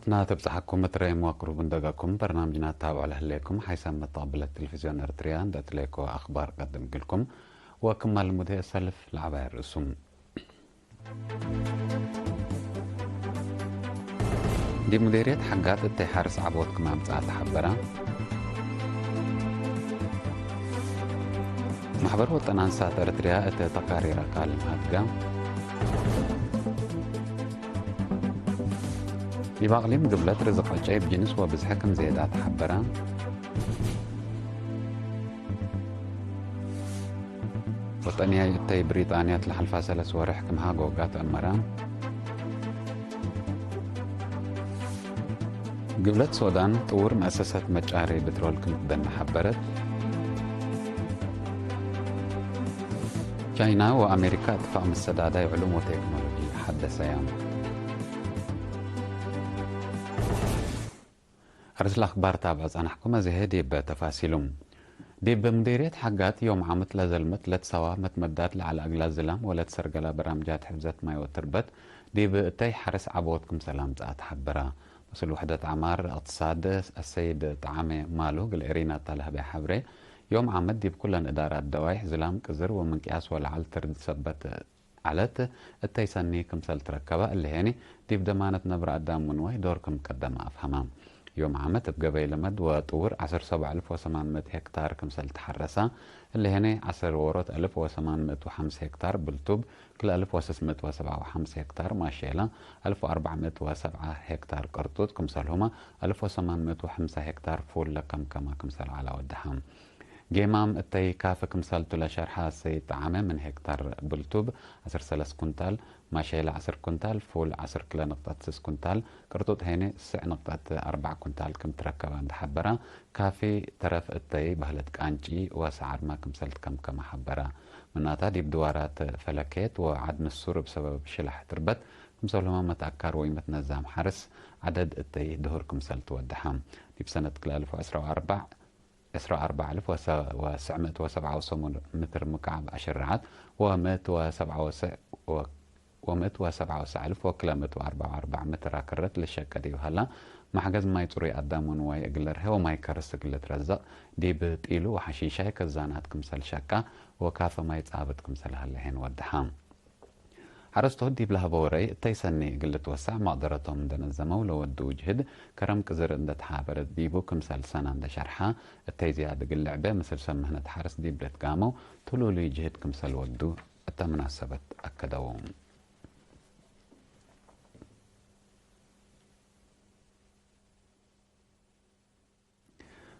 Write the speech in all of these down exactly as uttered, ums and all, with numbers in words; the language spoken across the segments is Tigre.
ናትብጽሐኩም እት ረይም ወቅሩብ እንደገኩም በርናምጅና ትታብዖ ለህሌኩም፣ ሓይሳም መተቅብለት ቴሌቪዝዮን ኤርትርያ እንደ እትሌኮ አክባር ቀድም እግልኩም፣ ወክማል ሙዴ እሰልፍ ለዐባይ ርእሱም። ዲብ ሙዴርየት ሐጋት እተይ ሐርስ ዐቦት ክም አምጽአ ተሐበረ። ማሕበር ወጠን አንሳት ኤረትርያ እት ተቃሪር አቃሊም ሀድጋ። ዲብ አቅሊም ግብለት ርዝቅ ዕጨይ እብ ጅንስ ወብዝሐ ክም ዜዳ ተሐበረ። ወጠንያይ እተይ ብሪጣንያ እት ለሐልፋ ሰለስ ወሬሕ ክም ሀጎጋ ተአመረ። ግብለት ሶዳን ጥውር መአሰሰት መጫሪ ብትሮል ክም ትበነ ሐበረት። ቻይና ወአሜሪካ እትፋቅ መሰዳዳይ ዕሉም ወቴክኖሎጂ ሐደሰያ። ሐርስ ለአክባር ታብዐ ጸናሕኩም፣ አዜ ህዬ ዲብ ተፋሲሉ። ዲብ ሙዲርየት ሐጋት ዮም ዓመት ለዘልመት ለትሰዋ መትመዳድ ለዐለ እግላ ዝላም ወለትሰርገላ በራምጃት ሕፍዘት ማይ ወትርበት ዲብ እተይ ሐርስ ዐቦት ክምሰል አምጽአ ተሐበረ። መስኡል ውሕደት ዐማር እቅትሳድ አሰይድ ጠዓሜ ማሉ እግል ኤሪናታ ለህበየ ሐብሬ፣ ዮም ዓመት ዲብ ኩለን እዳራት ደዋይሕ ዝላም ቅዝር ወምንቅያስ ወለዐል ትርድ ሰበት ዐለት እተይ ሰኒ ክምሰል ትረከበ፣ እሊ ሄኒ ዲብ ደማነት ነብረ አዳም ምንዋይ ዶር ክም ቀደመ አፍሀመ። ዮም ዓመት እብ ገበይ ለመድ ወጥውር ዐስር ሰብዕ አልፍ ወሰማን ምእት ሄክታር ክምሰል ተሐረሰ፣ እሊ ሄኒ ዐስር ዎሮት አልፍ ወሰማን ምእት ወሐምስ ሄክታር ብልቱብ፣ ክልኤ አልፍ ወስስ ምእት ወሰብዓ ወሐምስ ሄክታር ማሼላ፣ አልፍ ወአርበዕ ምእት ወሰብዓ ሄክታር ቅርጡጥ ክምሰልሁመ አልፍ ወሰማን ምእት ወሐምሳ ሄክታር ፉል ለከምከመ ክምሰል ዐለ ወደሐ። ጌማም እተይ ካፊ ክምሰልቱ ለሸርሐ ሰይድ ጠዓመ፣ ምን ሄክታር ብልቱብ ዐስር ሰለስ ኩንታል፣ ማሼለ ዐስር ኩንታል፣ ፉል ዐስር ክለ ንቅጠት ስስ ኩንታል፣ ቅርጡጥ ሄኔ ስዕ ንቅጠት አርበዕ ኩንታል ክም ትረከበ እንዴ ሐበረ፣ ካፊ ተረፍ እተይ በህለት ቃንጪ ወሰዓርመ ክምሰል ትከምከመ ሐበረ። ምናተ ዲብ ድዋራት ፈለኬት ወዐድ ንሱር እብ ሰበብ ሽላሕ ትርበት ክምሰልሁመ መትአካር ወኢመትነዛም ሐርስ ዐደድ እተይ ድሁር ክምሰል ትወደሐ። ዲብ ሰነት ክልኤ አልፍ ወዐስራ ወአርበዕ ዐስራ ወአርበዕ አልፍ ወሰ-፣ ወስዕ ምእት ወሰብዓ ወሰሙን ምትር ምክዓብ አሸርዓት ወምእት ወሰብዓ ወስዕ ወ-፣ ወምእት ወሰብዓ ወስዕ አልፍ ወክለ ምእት ወአርበዕ ወአርበዕ ምትር አክርት ልሸቀ ዲብ ሀላ፣ መሕገዝ ማይ ጽሩይ አዳም ወንዋይ እግል ልርሄ ወማይ ከርስ እግል ልትረዘቅ፣ ዲብ ጢሉ ወሐሺሻይ ከዛናት ክምሰል ሸቃ ወካፈ ማይ ጻብጥ ክምሰል ሀለ ሄን ወደሐ። ሐረስቶት ዲብ ለሀበው ረይ እተይ ሰኒ እግል ልትወሰዕ መቅደረቶም እንደ ነዘመው ለወድኡ ጅህድ፣ ከረም ቅዝር እንደ ተሓበረት ዲቡ ክምሰል ሰና እንደ ሸርሐ፣ እተይ ዝያድ እግል ልዕቤ ምስል ሰብ ምህነት ሐርስ ዲብ ልትጋመው ትሉሉይ ጅህድ ክምሰል ወዱ እተ ምናሰበት አከደው።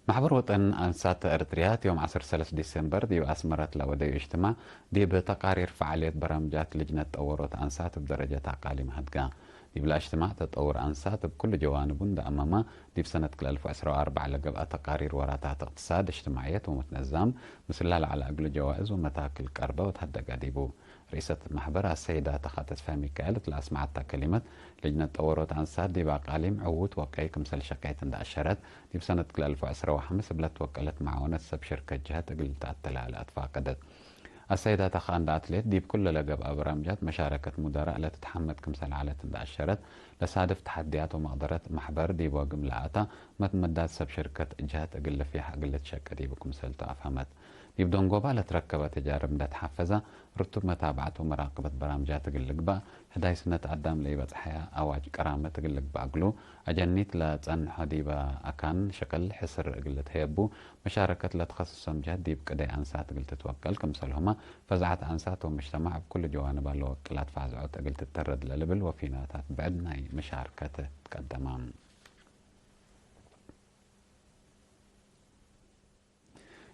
ማሕበር ወጠን አንሳት ኤረትርያ፣ ዮም ዐስር ሰለስ ዲሴምበር ዲብ አስመረት ለወደዩ እጅትማዕ፣ ዲብ ተቃሪር ፈዓልየት በራምጃት ልጅነት ጠወሮት አንሳት እብ ደረጀት አቃሊም ሀድጋ። ዲብለ እጅትማዕ፣ ተጠውር አንሳት እብ ኩሉ ጀዋንቡ እንደ አመመ፣ ዲብ ሰነት ክልኤ አልፍ ወዐስራ ወአርበዕ ለገብአ ተቃሪር ወራታት እቅትሳድ፣ እጅትማዕየት ወመትነዛም፣ ምስላ ለዐለ እግሉ ጀዋእዝ ወመታክል ቀርበ ወተሀደገ ዲቡ። ርኢሰት ማሕበር አሰይዳ ተኻ ተስፋ ሚካኤል እት ለአስመዐታ ከሊመት፣ ልጅነት ጠወሮት አንሳት ዲብ አቃሊም ዕዉት ወቀይ ክምሰል ሸቀየት እንደ አሸረት፣ ዲብ ሰነት ክልኤ አልፍ ወዐስራ ወሐምስ እብ ለትወቀለት መዓወነት ሰብ ሽርከት ጀሀት እግል ልትአተለ ለአትፋቀደት። አሰይዳ ተኻ እንደ አትሌት፣ ዲብ ኩለ ለገብአ በራምጃት መሻረከት ሙደራእ ለትትሐመድ ክምሰል ዐለት እንደ አሸረት፣ ለሳድፍ ተሐድያት ወመቅደረት ማሕበር ዲብ ወግም ለአታ መትመዳት ሰብ ሽርከት ጀሀት እግል ልፍያሕ እግል ልትሸቄ ዲቡ ክምሰልቱ አፍሀመት። ዲብ ደንጎባ ለትረከበ ተጃርብ እንደ ተሐፈዘ፣ ርቱብ መታብዐት ወመራቅበት በራምጃት እግል ልግባእ፣ ህዳይ ስነት አዳም ለኢበጽሐያ አዋጅ ቀራመት እግል ልግባእ እግሉ፣ አጀኒት ለጸንሖ ዲበ አካን ሽቅል ሕስር እግል ልትሀየቡ፣ መሻረከት ለትከስሶም ጀህት ዲብ ቅደይ አንሳት እግል ትትወቀል ክምሰልሁመ፣ ፈዝዐት አንሳት ወምጅተማዕ እብ ኩሉ ጀዋንባ ለወቅላት ፋዝዖት እግል ትተረድ ለልብል ወፊናታት ብዕድ ናይ መሻርከት ትቀደመ።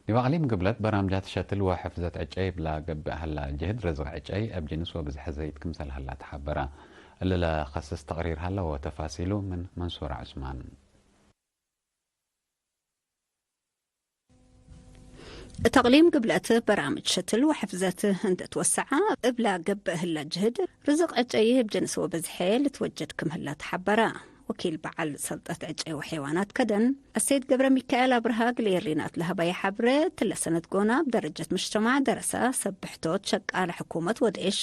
ዲብ አቅሊም ግብለት በራምጃት ሸትል ወሕፍዘት ዕጨይ እብ ለገብእ ሀላ ጅህድ፣ ርዝቅ ዕጨይ እብ ጅንስ ወብዝሐ ዘይድ ክምሰል ሀላ ተሐበረ። እሊ ለከስስ ተቅሪር ሀለ ወተፋሲሉ ምን መንሱር ዑስማን። እት አቅሊም ግብለት በራምጅ ሸትል ወሕፍዘት እንዴ ትወሰዐ፣ እብ ለገብእ ሀላ ጅህድ፣ ርዝቅ ዕጨይ እብ ጅንስ ወብዝሐ ልትወጀድ ክም ሀላ ተሐበረ። ወኪል በዐል ሰልጠት ዕጨይ ወሐይዋናት ከደን፣ አሰይድ ገብረሚካኤል አብርሃ እግል ኤሪናት ለሀበየ ሐብሬ፣ እትለ ሰነት ጎና እብ ደረጀት ምጅተማዕ ደረሰ፣ ሰብ ብሕቶት፣ ሸቃለ ሕኩመት ወዴሽ፣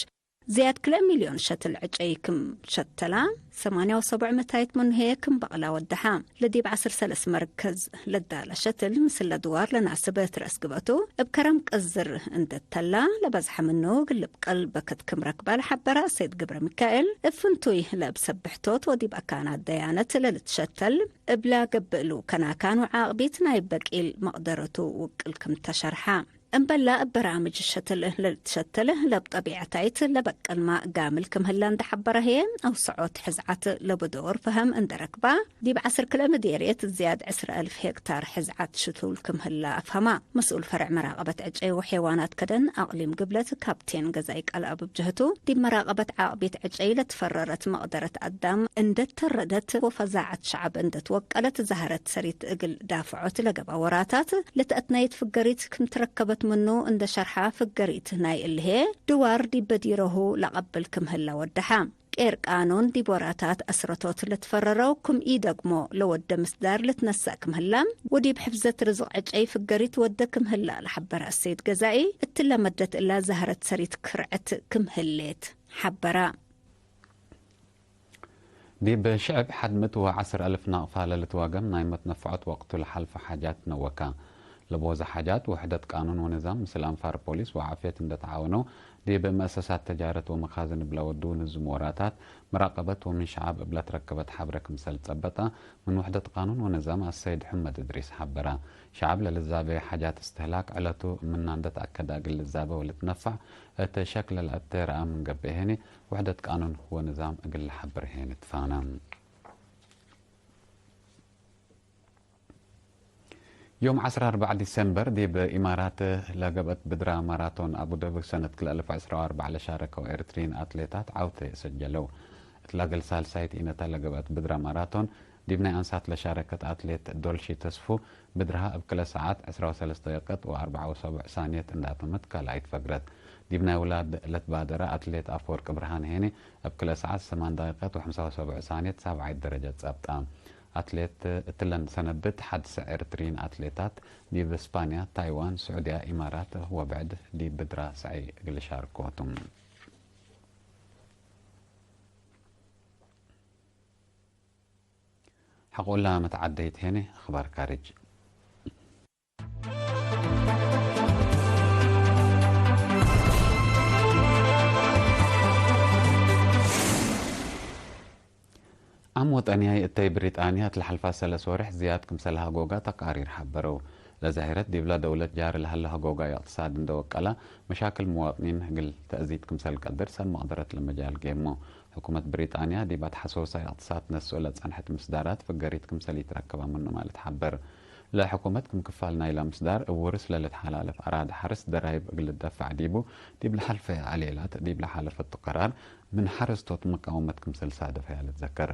ዝያድ ክልኤ ሚልዮን ሸትል ዕጨይ ክም ሸተላ፣ ሰማንያ ወሰብዑ መታይት ምኑ ህዬ ክም በቅላ ወደሐ። ለዲብ ዐስር ሰለስ መርከዝ ለዳለ ሸትል፣ ምስል ለድዋር ለናስብ እት ረአስ ግበቱ፣ እብ ከረም ቅዝር እንዴ ተላ፣ ለበዝሐ ምኑ እግል ልብቀል በክት ክም ረክበ ለሐበረ አሰይድ ገብረሚካኤል፣ እብ ፍንቱይ ለእብ ሰብሕቶት ወዲብ አካናት ደያነት ለልትሸተል፣ እብላ ገብእሉ ከናካኑ ዓቅቢት ናይ በቂል መቅደረቱ ውቅል ክም ተሸርሐ። እምበላ እብ በራምጅ ሸትል ለልትሸተል ለእብ ጠቢዐታይት ለበቀል ማእ ጋምል ክም ህላ እንደ ሐበረ ህዬ፣ አውሰዖት ሕዝዓት ለቡ ዶር ፈሀም እንደ ረክባ፣ ዲብ ዐስር ክልኤ ምዴርየት ዝያድ ዕስረ አልፍ ሄክታር ሕዝዓት ሽቱል ክም ህላ አፍሀማ። መስኡል ፈርዕ መራቀበት ዕጨይ ወሐይዋናት ከደን አቅሊም ግብለት ካፕቴን ገዛይ ቃልአብ እብ ጀህቱ፣ ዲብ መራቀበት ዓቅቢት ዕጨይ ለትፈረረት መቅደረት አዳም እንደ ተረደት ወፈዛዐት ሸዐብ እንደ ትወቀለት ዛህረት ሰሪት እግል ዳፍዖት ለገብአ ወራታት ለተአትናየት ፍገሪት ክም ትረከበት ምኑ እንደ ሸርሐ፣ ፍገሪት ናይ እልሄ ድዋር ዲብ በዲረሁ ለቀብል ክም ህለ ወደሐ። ቄር ቃኑን ዲብ ወራታት አስረቶት ለትፈረረው ክም ኢደግሞ ለወደ ምስዳር ልትነሰእ ክም ህለ ወዲብ ሕፍዘት ርዝቅ ዕጨይ ፍገሪት ወደ ክም ህላ ለሐበረ አሰይድ ገዛኢ፣ እትለ መደት እላ ዛህረት ሰሪት ክርዕት ክም ህሌት ሐበረ። ዲብ ሽዕብ ሐድ ምእት ወዐስር አልፍ ናቅፋ ለልትዋገም ናይ መትነፈዖት ወቅቱ ለሐልፈ ሓጃት ነወካ። ለቦዘ ሓጃት ውሕደት ቃኑን ወንዛም ምስል አንፋር ፖሊስ ወዓፍየት እንደ ተዓወነው፣ ዲብ መአሰሳት ተጃረት ወመኻዝን እብ ለወዱ ንዙም ወራታት መራቀበት ወምን ሸዓብ እብ ለትረከበት ሐብረ ክምሰል ጸበጠ፣ ምን ውሕደት ቃኑን ወንዛም አሰይድ ሕመድ እድሪስ ሐበረ። ሸዓብ ለልዛቤ ሓጃት እስትህላክ ዕለቱ ምና እንደ ተአከደ እግል ልዛቤ ወልትነፈዕ እት ሸክል ለአቴ ረአ ምን ገብእ ህኒ፣ ውሕደት ቃኑን ወንዛም እግል ለሐብር ህዬ ንትፋነ። ዮም ዐስራ አርበዕ ዲሰምበር ዲብ ኢማራት ለገብአት ብድራ ማራቶን አቡደቢ ሰነት ክልኤ አልፍ ወዕስራ ወአርበዕ ለሻረከው ኤርትርይን አትሌታት ዐውቴ ሰጀለው። እት ለገል ሳልሳይት ኢነተ ለገብአት ብድራ ማራቶን ዲብ ናይ አንሳት ለሻረከት አትሌት ዶልሺ ተስፉ፣ ብድርሃ እብ ክለ ሰዓት ዕስራ ወሰለስ ደቂቀት ወአርበዕ ወሰቡዕ ሳንየት እንደ አተመት ካልኣይት ፈግረት። ዲብ ናይ ውላድ ለትባደረ አትሌት አፈወርቅ ብርሃን ሄኒ እብ ክለ ሰዓት ሰማን ደቂቀት ወሐምሳ ወሰቡዕ ሳንየት ሳብዓይት ደረጀት ጸብጠ። አትሌት እትለን ሰነብት ሐድሰ ኤርትርይን አትሌታት ዲብ ስፓንያ፣ ታይዋን፣ ስዑድያ፣ ኢማራት ወብዕድ ዲብ ብድራ ሰዐይ እግል ሻርኮ ቱ። ሐቆላ መትዓደይት ሄኔ አኽባር ካርጅ። ዓም ወጠንያይ እተይ ብሪጣንያ እት ለሐልፋ ሰለስ ወሬሕ ዝያድ ክምሰል ሀጎጋ ተቃሪር ሐበረው። ለዛሂረት ዲብለ ደውለት ጃር ለሀለ ሀጎጋይ እቅትሳድ እንደ ወቀላ፣ መሻክል ምዋጥኒን እግል ተእዚት ክምሰል ቀድር ሰብ መቅደረት ለመጃል ጌሞ። ሕኩመት ብሪጣንያ ዲብ አትሐሶሳይ እቅትሳድ ነስኦ ለጸንሐት ምስዳራት ፍገሪት ክምሰል ኢትረከበ ምኑመ ልትሐበር። ለሕኩመት ክም ክፋል ናይላ ምስዳር እብ ውርስ ለልትሐላለፍ አራድ ሐርስ ደራይብ እግል ልደፈዕ ዲቡ፣ ዲብ ለሐልፈየ አሌላት ዲብ ለሓለፈቱ ቀራር ምን ሐረስቶት መቃወመት ክምሰል ሳደፈያ ልትዘከር።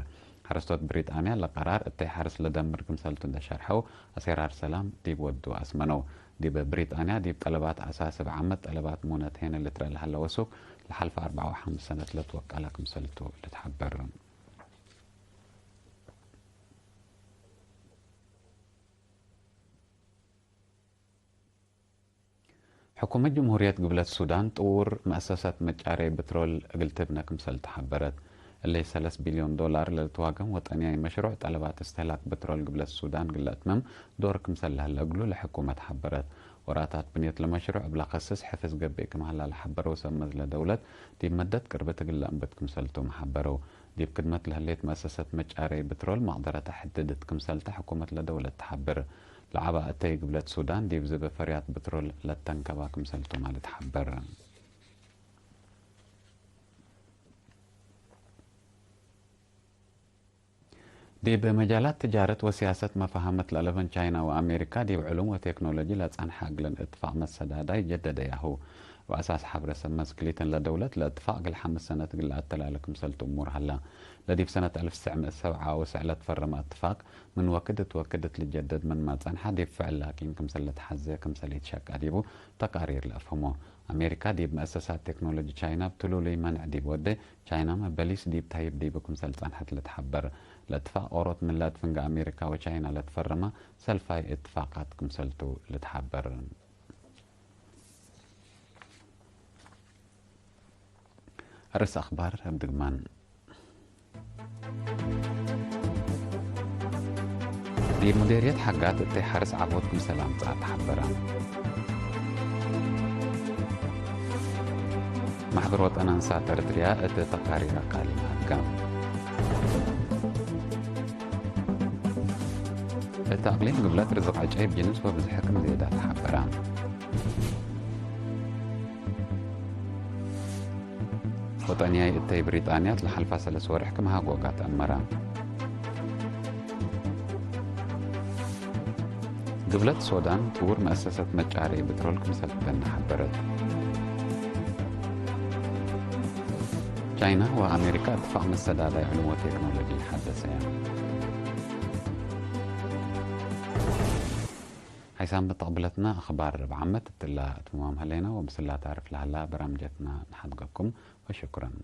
ሐረስቶት ብሪጣንያ ለቀራር እተይ ሐርስ ለደምር ክምሰልቱ እንደ ሸርሐው፣ አሴራር ሰላም ዲብ ወዱ አስመነው። ዲብ ብሪጣንያ ዲብ ጠለባት አሳስ እብ ዓመት ጠለባት ሙነት ሄነ ልትረአ ለሀለ ወሱክ ለሐልፈ አርበዕ ወሐምስ ሰነት ለትወቀለ ክምሰልቱ ልትሐበር። ሕኩመት ጅምሁርየት ግብለት ሱዳን ጥውር መአሰሰት መጫሬ ብትሮል እግል ትብነ ክምሰል ተሐበረት። እሊ ሰለስ ቢልዮን ዶላር ለልትዋገም ወጠንያይ መሽሩዕ ጠለባት እስትህላክ ብትሮል ግብለት ሱዳን እግል ለአትምም ዶር ክምሰል ለህለ እግሉ ለሕኩመት ሐበረት። ወራታት ብንየት ለመሽሩዕ እብ ለከስስ ሕፍዝ ገብእ ክም ሀላ ለሐበረው ሰብ መዝለ ደውለት፣ ዲብ መደት ቅርብት እግል ለአንብት ክምሰልቶም ሐበረው። ዲብ ክድመት ለህሌት መአሰሰት መጫሬ ብትሮል መቅደረተ ሕድድት ክምሰልተ ሕኩመት ለደውለት ተሐብር። ለዐበ እተይ ግብለት ሱዳን ዲብ ዝብ ፈርያት ብትሮል ለተንከባ ክምሰልቱመ ልትሐበር። ዲብ መጃላት ትጃረት ወሲያሰት መፋሀመት ለአለበን ቻይና ወአሜሪካ ዲብ ዕሉም ወቴክኖሎጂ ለጸንሐ እግለን እትፋቅ መሰዳዳይ ጀደደያሁ። እብ አሳስ ሐብረ ሰብ መዝ ክሊተን ለደውለት ለእትፋቅ እግል ሐምስ ሰነት እግል ለአተላለ ክምሰልቱ እሙር ሀላ። ለዲብ ሰነት አልፍ ትስዕ ምእት ሰብዓ ወሰዕ ለትፈረመ እትፋቅ ምን ወክድ እት ወክድ እት ልጀደድ ምንመ ጸንሐ፣ ዲብ ፍዕል ላኪን ክምሰል ልትሐዜ ክምሰል ኢትሸቀ ዲቡ ተቃሪር ለአፍህሞ። አሜሪካ ዲብ መአሰሳት ቴክኖሎጂ ቻይና እብ ትሉሉይ መንዕ ዲብ ወዴ፣ ቻይናመ በሊስ ዲብ ተህይብ ዲቡ ክምሰል ጸንሐት ልትሐበር። ለእትፋቅ ኦሮት ምን ለአድፍንገ አሜሪካ ወቻይና ለትፈረመ ሰልፋይ እትፋቃት ክምሰልቱ ልትሐበር። አርእስ አክባር እብ ድግማን። ዲብ ሙዴርየት ሐጋት እተይ ሐርስ ዐቦት ክምሰል አምጽአ ተሐበረ። ማሕበር ወጠን አንሳት ኤረትርያ እት ተቃሪር አቃሊም ሀገ። እት አቅሊም ግብለት ርዝቅ ዐጨይብ ጅንስ ወብዝሒ ክም ዜዳ ተሐበረ። ወጠንያይ እተይ ብሪጣንያ እት ለሐልፋ ሰለስ ወርሕ ክም ሀጎጋ ተአመረ። ግብለት ሶዳን ጥውር መአሰሰት መጫሬ ብትሮል ክምሰል ትበነ ሐበረት። ቻይና ወአሜሪካ እትፋቅ መሰዳዳይ ዕሉም ወቴክኖሎጂ ሐደሰ። ሐይሳም ተቅብለትና አክባር ርብዕ ዓመት እትላ እትምማም ሀሌና ወምስላ ታርፍ ለሀላ በራምጀትና ነሐድገኩም ወሽኩረን።